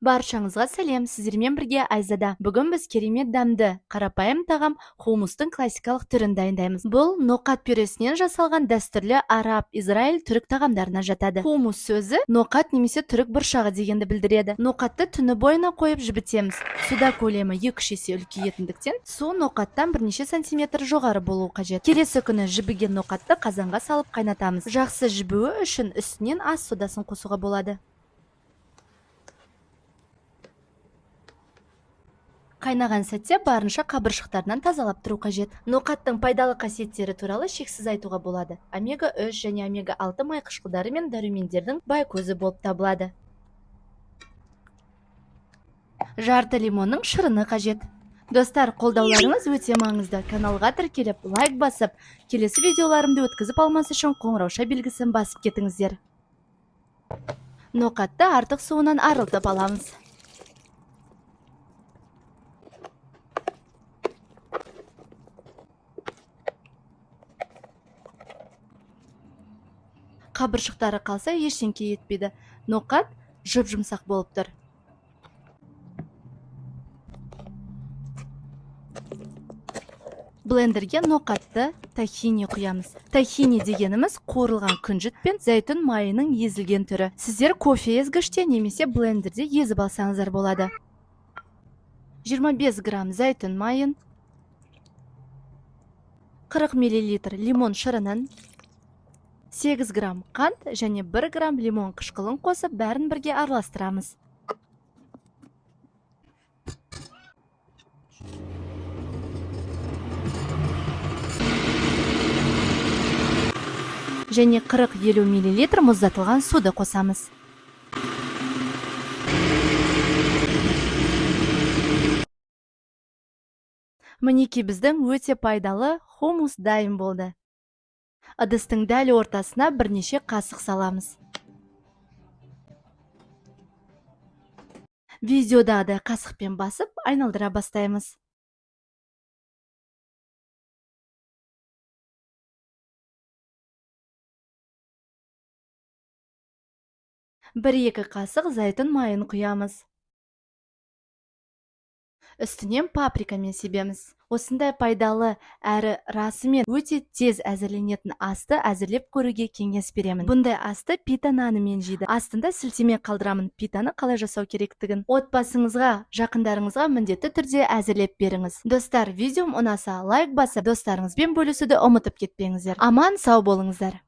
Баршаңызға сәлем, сіздермен бірге Айзада. Бүгін біз керемет дәмді, қарапайым тағам хумустың классикалық түрін дайындаймыз. Бұл ноқат пюресінен жасалған дәстүрлі араб, израиль, түрік тағамдарына жатады. Хумус сөзі ноқат немесе түрік бұршағы дегенді білдіреді. Ноқатты түні бойына қойып жібітеміз. Суда көлемі 2-3 есе үлкейетіндіктен су ноқаттан бірнеше сантиметр жоғары болуы қажет. Келесі күні жібіген ноқатты қазанға салып қайнатамыз. Жақсы жібуі үшін үстінен ас содасын қосуға болады. Қайнаған сәтте барынша қабыршықтарынан тазалап тұру қажет. Ноқаттың пайдалы қасиеттері туралы шексіз айтуға болады. Омега-3 және омега-6 май қышқылдары мен дәрумендердің бай көзі болып табылады. Жарты лимонның шырыны қажет. Достар, қолдауларыңыз өте маңызды. Каналға тіркеліп, лайк басып, келесі видеоларымды өткізіп алмас үшін қоңырауша белгісін басып кетіңіздер. Ноқатты артық суынан арылтып аламыз. Қабыршықтары қалса ештеңке етпейді. Ноқат жұп-жұмсақ болып тұр. Блендерге ноқатты, тахини құямыз. Тахини дегеніміз қуырылған күнжіт пен зәйтүн майының езілген түрі. Сіздер кофе езгіште немесе блендерде езіп алсаңыздар болады. 25 грамм зәйтүн майын, 40 миллилитр лимон шырынын, 8 грамм қант және 1 грамм лимон қышқылын қосып, бәрін бірге араластырамыз. Және 40-50 миллилитр мұздатылған суды қосамыз. Мінекей, біздің өте пайдалы хумус дайын болды. Ыдыстың дәл ортасына бірнеше қасық саламыз. Видеодағыдай қасықпен басып, айналдыра бастаймыз. Бір-екі қасық зәйтүн майын құямыз. Үстінен паприкамен себеміз. Осындай пайдалы әрі расымен өте тез әзірленетін асты әзірлеп көруге кеңес беремін. Бұндай асты пита нанымен жейді. Астында сілтеме қалдырамын питаны қалай жасау керектігін. Отбасыңызға, жақындарыңызға міндетті түрде әзірлеп беріңіз. Достар, видеом ұнаса лайк басып, достарыңызбен бөлісуді ұмытып кетпеңіздер. Аман сау болыңыздар.